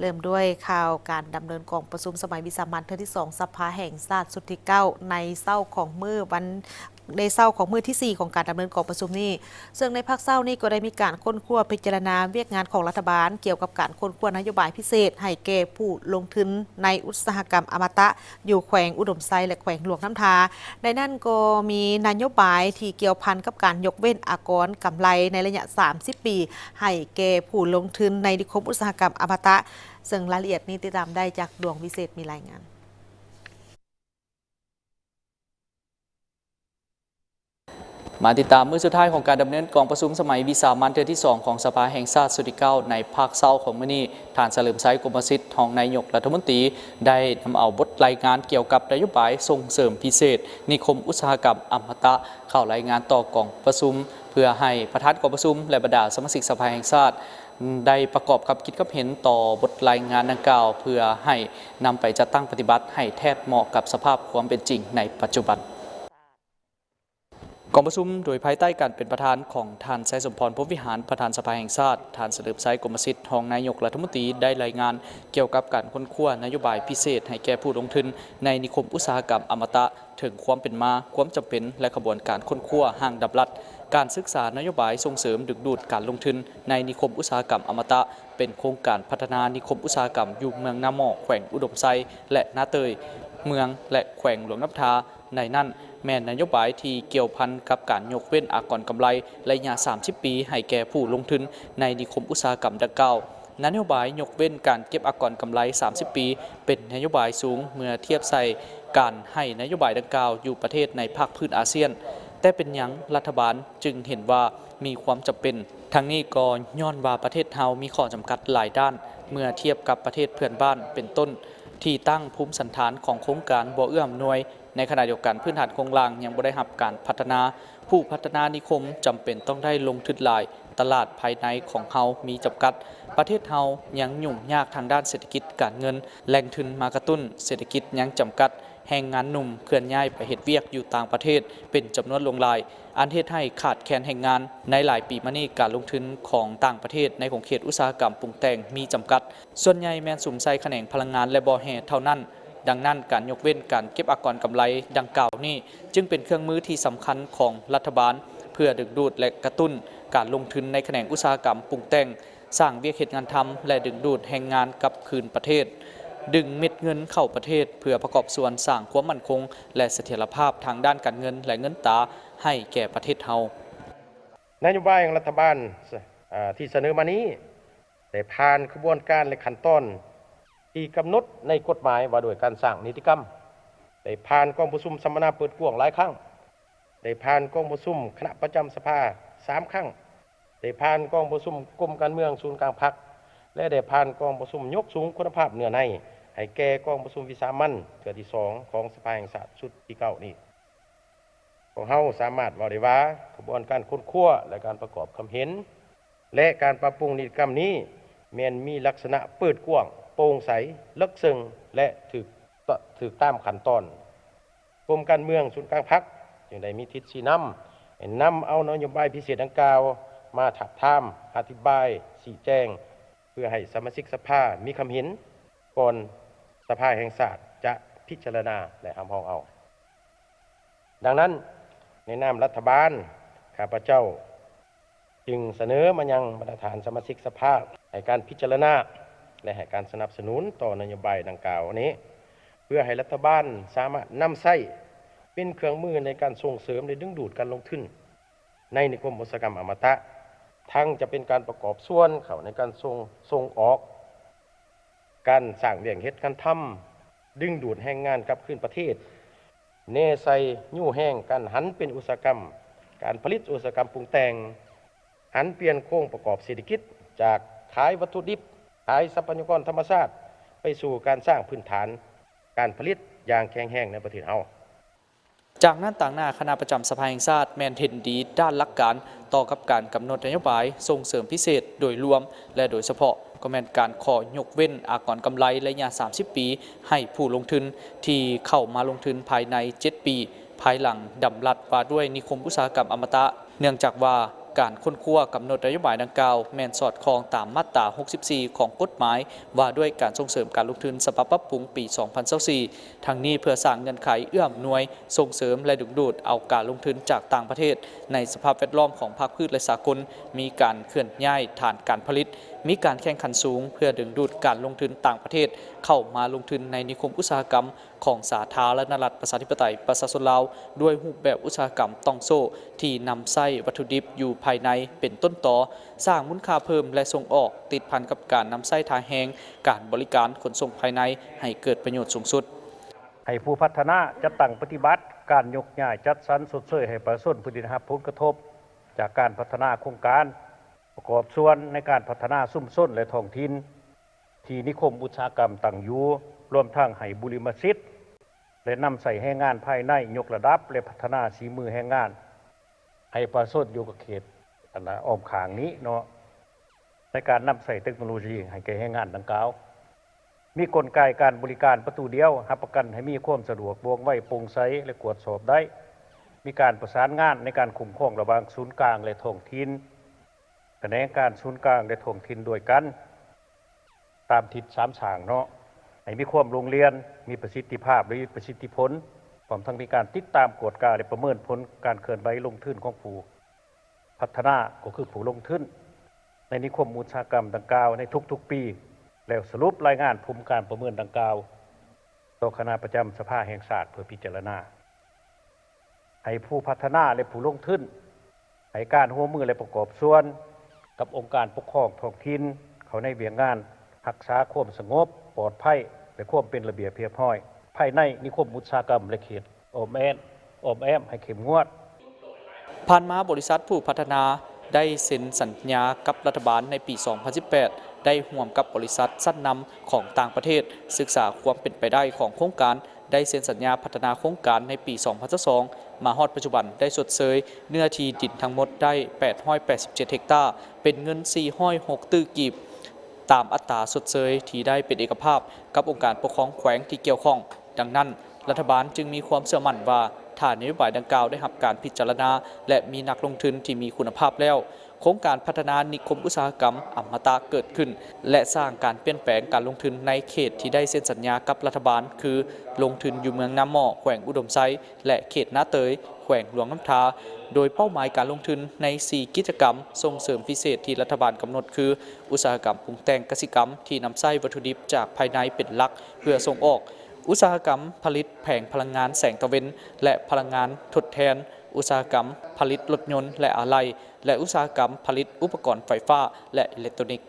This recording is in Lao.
ເລີ່ມດ້ວຍຂ່າວການດຳເນີນກອງປະຊຸມສະໄໝວິສາມັນເທື່ອທີສອງ ສະພາແຫ່ງຊາດຊຸດທີເກົ້າ ໃນເຊົ້າຂອງມື້ວັນ ໃນເຊົ້າຂອງມື້ທີສີ່ຂອງການດຳເນີນກອງປະຊຸມນີ້ ເຊິ່ງໃນພາກເຊົ້ານີ້ກໍໄດ້ມີການຄົ້ນຄວ້າພິຈາລະນາວຽກງານຂອງລັດຖະບານ ກ່ຽວກັບການຄົ້ນຄວ້ານະໂຍບາຍພິເສດໃຫ້ແກ່ຜູ້ລົງທຶນໃນອຸດສາຫະກຳອະມະຕະ ຢູ່ແຂວງອຸດົມໄຊ ແລະ ແຂວງຫຼວງນ້ຳທາ. ໃນນັ້ນກໍມີນະໂຍບາຍທີ່ກ່ຽວພັນກັບການຍົກເວັ້ນອາກອນກຳໄລໃນໄລຍະສາມສິບປີ ໃຫ້ແກ່ຜູ້ລົງທຶນໃນນິຄົມອຸດສາຫະກຳອະມະຕະ, ເຊິ່ງລາຍລະອຽດນີ້ຕິດຕາມໄດ້ຈາກດວງວິເສດມີລາຍງານ. ມາຕິດຕາມມື້ສຸດທ້າຍຂອງການດຳເນີນກອງປະຊຸມສະໄໝວິສາມັນເທື່ອທີສອງຂອງສະພາແຫ່ງຊາດຊຸດທີເກົ້າ ໃນພາກເຊົ້າຂອງມື້ນີ້, ທ່ານ ສະເຫຼີມໄຊ ກົມມະສິດ ຮອງນາຍົກລັດຖະມົນຕີ ໄດ້ນຳເອົາບົດລາຍງານກ່ຽວກັບນະໂຍບາຍສົ່ງເສີມພິເສດນິຄົມອຸດສາຫະກຳອະມະຕະ ເຂົ້າລາຍງານຕໍ່ກອງປະຊຸມ ເພື່ອໃຫ້ປະທານກອງປະຊຸມ ແລະ ບັນດາສະມາຊິກສະພາແຫ່ງຊາດ ໄດ້ປະກອບຄຳຄິດຄຳເຫັນຕໍ່ບົດລາຍງານດັ່ງກ່າວ ເພື່ອໃຫ້ນຳໄປຈັດຕັ້ງປະຕິບັດໃຫ້ແທດເໝາະກັບສະພາບຄວາມເປັນຈິງໃນປັດຈຸບັນ. ກອງປະຊຸມໂດຍພາຍໃຕ້ການເປັນປະທານຂອງທ່ານ ໄຊສົມພອນ ພົມວິຫານ ປະທານສະພາແຫ່ງຊາດ, ທ່ານ ສະເຫຼີມໄຊ ກົມມະສິດ ຮອງນາຍົກລັດຖະມົນຕີ ໄດ້ລາຍງານກ່ຽວກັບການຄົ້ນຄວ້ານະໂຍບາຍພິເສດໃຫ້ແກ່ຜູ້ລົງທຶນໃນນິຄົມອຸດສາຫະກຳອະມະຕະ ເຖິງຄວາມເປັນມາ, ຄວາມຈຳເປັນ ແລະ ຂະບວນການຄົ້ນຄວ້າຮ່າງດຳລັດ, ການສຶກສານະໂຍບາຍສົ່ງເສີມດຶງດູດການລົງທຶນໃນນິຄົມອຸດສາຫະກຳອະມະຕະ ເປັນໂຄງການພັດທະນານິຄົມອຸດສາຫະກຳຢູ່ເມືອງນາໝໍ້ ແຂວງອຸດົມໄຊ ແລະ ນາເຕີຍ ເມືອງ ແລະ ແຂວງຫຼວງນ້ຳທາ. ໃນນັ້ນແມ່ນນະໂຍບາຍທີ່ກ່ຽວພັນກັບການຍົກເວັ້ນອາກອນກຳໄລໄລຍະສາມສິບປີໃຫ້ແກ່ຜູ້ລົງທຶນໃນນິຄົມອຸດສາຫະກຳດັ່ງກ່າວ. ນະໂຍບາຍຍົກເວັ້ນການເກັບອາກອນກຳໄລສາມສິບປີ ເປັນນະໂຍບາຍສູງເມື່ອທຽບໃສ່ການໃຫ້ນະໂຍບາຍດັ່ງກ່າວຢູ່ປະເທດໃນພາກພື້ນອາຊຽນ, ແຕ່ເປັນຫຍັງລັດຖະບານຈຶ່ງເຫັນວ່າມີຄວາມຈຳເປັນ? ທັງນີ້ກໍຍ້ອນວ່າປະເທດເຮົາມີຂໍ້ຈຳກັດຫຼາຍດ້ານ ເມື່ອທຽບກັບປະເທດເພື່ອນບ້ານ ເປັນຕົ້ນ ທີ່ຕັ້ງພູມສັນຖານຂອງໂຄງການບໍ່ເອື້ອອຳນວຍ, ໃນຂະນະດຽວກັນພື້ນຖານໂຄງລ່າງຍັງບໍ່ໄດ້ຮັບການພັດທະນາ, ຜູ້ພັດທະນານິຄົມຈຳເປັນຕ້ອງໄດ້ລົງທຶນຫຼາຍ, ຕະຫຼາດພາຍໃນຂອງເຮົາມີຈຳກັດ, ປະເທດເຮົາຍັງຫຍຸ້ງຍາກທາງດ້ານເສດຖະກິດການເງິນ, ແຫຼ່ງທຶນມາກະຕຸ້ນເສດຖະກິດຍັງຈຳກັດ, ແຮງງານໜຸ່ມເຄື່ອນຍ້າຍໄປເຮັດວຽກຢູ່ຕ່າງປະເທດເປັນຈຳນວນຫຼວງຫຼາຍ, ອັນເຮັດໃຫ້ຂາດແຄນແຮງງານ. ໃນຫຼາຍປີມານີ້, ການລົງທຶນຂອງຕ່າງປະເທດໃນຂົງເຂດອຸດສາຫະກຳປຸງແຕ່ງມີຈຳກັດ, ສ່ວນໃຫຍ່ແມ່ນສຸມໃສ່ຂະແໜງພະລັງງານ ແລະ ບໍ່ແຮ່ເທົ່ານັ້ນ. ດັ່ງນັ້ນ, ການຍົກເວັ້ນການເກັບອາກອນກຳໄລດັ່ງກ່າວນີ້ ຈຶ່ງເປັນເຄື່ອງມືທີ່ສຳຄັນຂອງລັດຖະບານ ເພື່ອດຶງດູດ ແລະ ກະຕຸ້ນການລົງທຶນໃນຂະແໜງອຸດສາຫະກຳປຸງແຕ່ງ, ສ້າງວຽກເຮັດງານທຳ ແລະ ດຶງດູດແຮງງານກັບຄືນປະເທດ, ດຶງເມັດເງິນເຂົ້າປະເທດ ເພື່ອປະກອບສ່ວນສ້າງຄວາມໝັ້ນຄົງ ແລະ ສະຖຽນລະພາບທາງດ້ານການເງິນ ແລະ ເງິນຕາໃຫ້ແກ່ປະເທດເຮົາ. ນະໂຍບາຍຂອງລັດຖະບານ ເອີ ທີ່ສະເໜີມານີ້ ໄດ້ຜ່ານຂະບວນການ ແລະ ຂັ້ນຕອນທີ່ກຳນົດໃນກົດໝາຍວ່າດ້ວຍການສ້າງນິຕິກຳ, ໄດ້ຜ່ານກອງປະຊຸມສຳມະນາເປີດກວ້າງຫຼາຍຄັ້ງ, ໄດ້ຜ່ານກອງປະຊຸມຄະນະປະຈຳສະພາສາມຄັ້ງ, ໄດ້ຜ່ານກອງປະຊຸມກົມການເມືອງສູນກາງພັກ ແລະ ໄດ້ຜ່ານກອງປະຊຸມຍົກສູງຄຸນນະພາບເນື້ອໃນ ໃຫ້ແກ່ກອງປະຊຸມວິສາມັນເທື່ອທີສອງຂອງສະພາແຫ່ງຊາດຊຸດທີເກົ້ານີ້. ພວກເຮົາສາມາດເວົ້າໄດ້ວ່າ ຂະບວນການຄົ້ນຄວ້າ ແລະ ການປະກອບຄຳເຫັນ ແລະ ການປັບປຸງນິຕິກຳນີ້ ແມ່ນມີລັກສະນະເປີດກວ້າງ, ໂປ່ງໃສ, ເລິກເຊິ່ງ ແລະ ຖືກ ຖືກຕາມຂັ້ນຕອນ. ກົມການເມືອງສູນກາງພັກ ຈຶ່ງໄດ້ມີທິດຊີ້ນຳໃຫ້ນຳເອົານະໂຍບາຍພິເສດດັ່ງກ່າວມາທາບທາມ, ອະທິບາຍ, ຊີ້ແຈງ ເພື່ອໃຫ້ສະມາຊິກສະພາມີຄຳເຫັນ ກ່ອນສະພາແຫ່ງຊາດຈະພິຈາລະນາ ແລະ ຮັບຮອງເອົາ. ດັ່ງນັ້ນ, ໃນນາມລັດຖະບານ, ຂ້າພະເຈົ້າຈຶ່ງສະເໜີມາຍັງບັນດາທ່ານສະມາຊິກສະພາ ໃຫ້ການພິຈາລະນາ ແລະ ໃຫ້ການສະໜັບສະໜູນຕໍ່ນະໂຍບາຍດັ່ງກ່າວນີ້ ເພື່ອໃຫ້ລັດຖະບານສາມາດນຳໃຊ້ເປັນເຄື່ອງມືໃນການສົ່ງເສີມ ແລະ ດຶງດູດການລົງທຶນ ໃນນິຄົມອຸດສາຫະກຳອະມະຕະ, ທັງຈະເປັນການປະກອບສ່ວນເຂົ້າໃນການສົ່ງ ສົ່ງອອກ, ການສ້າງວຽກເຮັດງານທຳ, ດຶງດູດແຮງງານກັບຄືນປະເທດ, ແນໃສ່ຍູ້ແຮງການຫັນເປັນອຸດສາຫະກຳ, ການຜະລິດອຸດສາຫະກຳປຸງແຕ່ງ, ຫັນປ່ຽນໂຄງປະກອບເສດຖະກິດຈາກຂາຍວັດຖຸດິບ, ຂາຍຊັບພະຍາກອນທຳມະຊາດ ໄປສູ່ການສ້າງພື້ນຖານການຜະລິດຢ່າງແຂງແຮງໃນປະເທດເຮົາ. ຈາກນັ້ນຕາງໜ້າຄະນະປະຈຳສະພາແຫ່ງຊາດແມ່ນເຫັນດີດ້ານຫຼັກການຕໍ່ກັບການກຳນົດນະໂຍບາຍສົ່ງເສີມພິເສດໂດຍລວມ ແລະ ໂດຍສະເພາະກໍແມ່ນການຂໍຍົກເວັ້ນອາກອນກຳໄລໄລຍະສາມສິບປີໃຫ້ຜູ້ລົງທຶນທີ່ເຂົ້າມາລົງທຶນພາຍໃນເຈັດປີ ພາຍຫຼັງດຳລັດວ່າດ້ວຍນິຄົມອຸດສາຫະກຳອະມະຕະ, ເນື່ອງຈາກວ່າ ການຄົ້ນຄວ້າກຳນົດນະໂຍບາຍດັ່ງກ່າວ ແມ່ນສອດຄ່ອງຕາມມາດຕາຫົກສິບສີ່ ຂອງກົດໝາຍວ່າດ້ວຍການສົ່ງເສີມການລົງທຶນ ສະບັບປັບປຸງປີສອງພັນຊາວສີ່ ທັງນີ້ເພື່ອສ້າງເງື່ອນໄຂເອື້ອອຳນວຍ ສົ່ງເສີມ ແລະ ດຶງດູດເອົາການລົງທຶນຈາກຕ່າງປະເທດ ໃນສະພາບແວດລ້ອມຂອງພາກພື້ນ ແລະ ສາກົນ, ມີການເຄື່ອນຍ້າຍຖານການຜະລິດ, ມີການແຂ່ງຂັນສູງ ເພື່ອດຶງດູດການລົງທຶນຕ່າງປະເທດເຂົ້າມາລົງທຶນໃນນິຄົມອຸດສາຫະກຳ ຂອງສາທາລະນະລັດ ປະຊາທິປະໄຕ ປະຊາຊົນລາວ ດ້ວຍຮູບແບບອຸດສາຫະກຳຕ່ອງໂສ້ ທີ່ນຳໃຊ້ວັດຖຸດິບຢູ່ພາຍໃນເປັນຕົ້ນຕໍ, ສ້າງມູນຄ່າເພີ່ມ ແລະ ສົ່ງອອກ, ຕິດພັນກັບການນຳໃຊ້ທ່າແຮງ, ການບໍລິການ, ຂົນສົ່ງພາຍໃນ ໃຫ້ເກີດປະໂຫຍດສູງສຸດ. ໃຫ້ຜູ້ພັດທະນາຈັດຕັ້ງປະຕິບັດການຍົກຍ້າຍຈັດສັນຊົດເຊີຍໃຫ້ປະຊາຊົນຜູ້ທີ່ໄດ້ຮັບຜົນກະທົບຈາກການພັດທະນາໂຄງການ ປະກອບສ່ວນໃນການພັດທະນາຊຸມຊົນ ແລະ ທ້ອງຖິ່ນ ທີ່ນິຄົມອຸດສາຫະກຳຕັ້ງຢູ່, ລວມທັງໃຫ້ບຸລິມະສິດ ແລະ ນຳໃຊ້ແຮງງານພາຍໃນ ຍົກລະດັບ ແລະ ພັດທະນາສີມືແຮງງານ ໃຫ້ປະຊາຊົນຢູ່ກັບເຂດ ອັນນ່າ ອ້ອມຂ້າງນີ້ເນາະ, ໃນການນຳໃຊ້ເຕັກໂນໂລຢີໃຫ້ແກ່ແຮງງານດັ່ງກ່າວ. ມີກົນໄກການບໍລິການປະຕູດຽວ, ຮັບປະກັນໃຫ້ມີຄວາມສະດວກ, ວ່ອງໄວ, ໂປ່ງໃສ ແລະ ກວດສອບໄດ້. ມີການປະສານງານໃນການຄຸ້ມຄອງລະຫວ່າງສູນກາງ ແລະ ທ້ອງຖິ່ນ, ຂະແໜງການສູນກາງ ແລະ ທ້ອງຖິ່ນດ້ວຍກັນ ຕາມທິດສາມສ້າງເນາະ, ໃຫ້ມີຄວາມໂລ່ງລຽນ, ມີປະສິດທິພາບ ແລະ ມີປະສິດທິຜົນ, ພ້ອມທັງມີການຕິດຕາມ, ກວດກາ ແລະ ປະເມີນຜົນການເຄື່ອນໄຫວລົງທຶນຂອງຜູ້ພັດທະນາ, ກໍຄືຜູ້ລົງທຶນໃນນິຄົມອຸດສາຫະກຳດັ່ງກ່າວໃນທຸກໆປີ, ແລ້ວສະຫຼຸບລາຍງານຜົນການປະເມີນດັ່ງກ່າວຕໍ່ຄະນະປະຈຳສະພາແຫ່ງຊາດເພື່ອພິຈາລະນາ. ໃຫ້ຜູ້ພັດທະນາ ແລະ ຜູ້ລົງທຶນ ໃຫ້ການຮ່ວມມື ແລະ ປະກອບສ່ວນກັບອົງການປົກຄອງທ້ອງຖິ່ນ ເຂົ້າໃນວຽກງານຮັກສາຄວາມສະຫງົບ, ປອດໄພ ແລະ ຄວາມເປັນລະບຽບຮຽບຮ້ອຍ ພາຍໃນນິຄົມອຸດສາຫະກຳ ແລະ ເຂດອ້ອມແອມ, ອ້ອມແອມໃຫ້ເຂັ້ມງວດ. ຜ່ານມາ, ບໍລິສັດຜູ້ພັດທະນາໄດ້ເຊັນສັນຍາກັບລັດຖະບານໃນປີສອງພັນສິບແປດ ໄດ້ຮ່ວມກັບບໍລິສັດຊັ້ນນຳຂອງຕ່າງປະເທດ ສຶກສາຄວາມເປັນໄປໄດ້ຂອງໂຄງການ, ໄດ້ເຊັນສັນຍາພັດທະນາໂຄງການໃນປີສອງພັນຊາວສອງ ມາຮອດປັດຈຸບັນໄດ້ຊົດເຊີຍເນື້ອທີ່ດິນທັງໝົດໄດ້ແປດຮ້ອຍແປດສິບເຈັດເຮັກຕາ, ເປັນເງິນສີ່ຮ້ອຍຫົກຕື້ກີບ, ຕາມອັດຕາຊົດເຊີຍທີ່ໄດ້ເປັນເອກະພາບກັບອົງການປົກຄອງແຂວງທີ່ກ່ຽວຂ້ອງ. ດັ່ງນັ້ນ, ລັດຖະບານຈຶ່ງມີຄວາມເຊື່ອໝັ້ນວ່າ ຖ້ານະໂຍບາຍດັ່ງກ່າວໄດ້ຮັບການພິຈາລະນາ ແລະ ມີນັກລົງທຶນທີ່ມີຄຸນນະພາບແລ້ວ, ໂຄງການພັດທະນານິຄົມອຸດສາຫະກຳອະມະຕະເກີດຂຶ້ນ ແລະ ສ້າງການປ່ຽນແປງການລົງທຶນໃນເຂດທີ່ໄດ້ເຊັນສັນຍາກັບລັດຖະບານ ຄື ລົງທຶນຢູ່ເມືອງນາໝໍ້ ແຂວງອຸດົມໄຊ ແລະ ເຂດນາເຕີຍ ແຂວງຫຼວງນ້ຳທາ, ໂດຍເປົ້າໝາຍການລົງທຶນໃນສີ່ກິດຈະກຳສົ່ງເສີມພິເສດທີ່ລັດຖະບານກຳນົດ ຄື ອຸດສາຫະກຳປຸງແຕ່ງກະສິກຳທີ່ນຳໃຊ້ວັດຖຸດິບຈາກພາຍໃນເປັນຫຼັກເພື່ອສົ່ງອອກ, ອຸດສາຫະກຳຜະລິດແຜງພະລັງງານແສງຕາເວັນ ແລະ ພະລັງງານທົດແທນ, ອຸດສາຫະກຳຜະລິດລົດຍົນ ແລະ ອາໄຫຼ່ ແລະ ອຸດສາຫະກຳຜະລິດອຸປະກອນໄຟຟ້າ ແລະ ອີເລັກໂຕຣນິກ.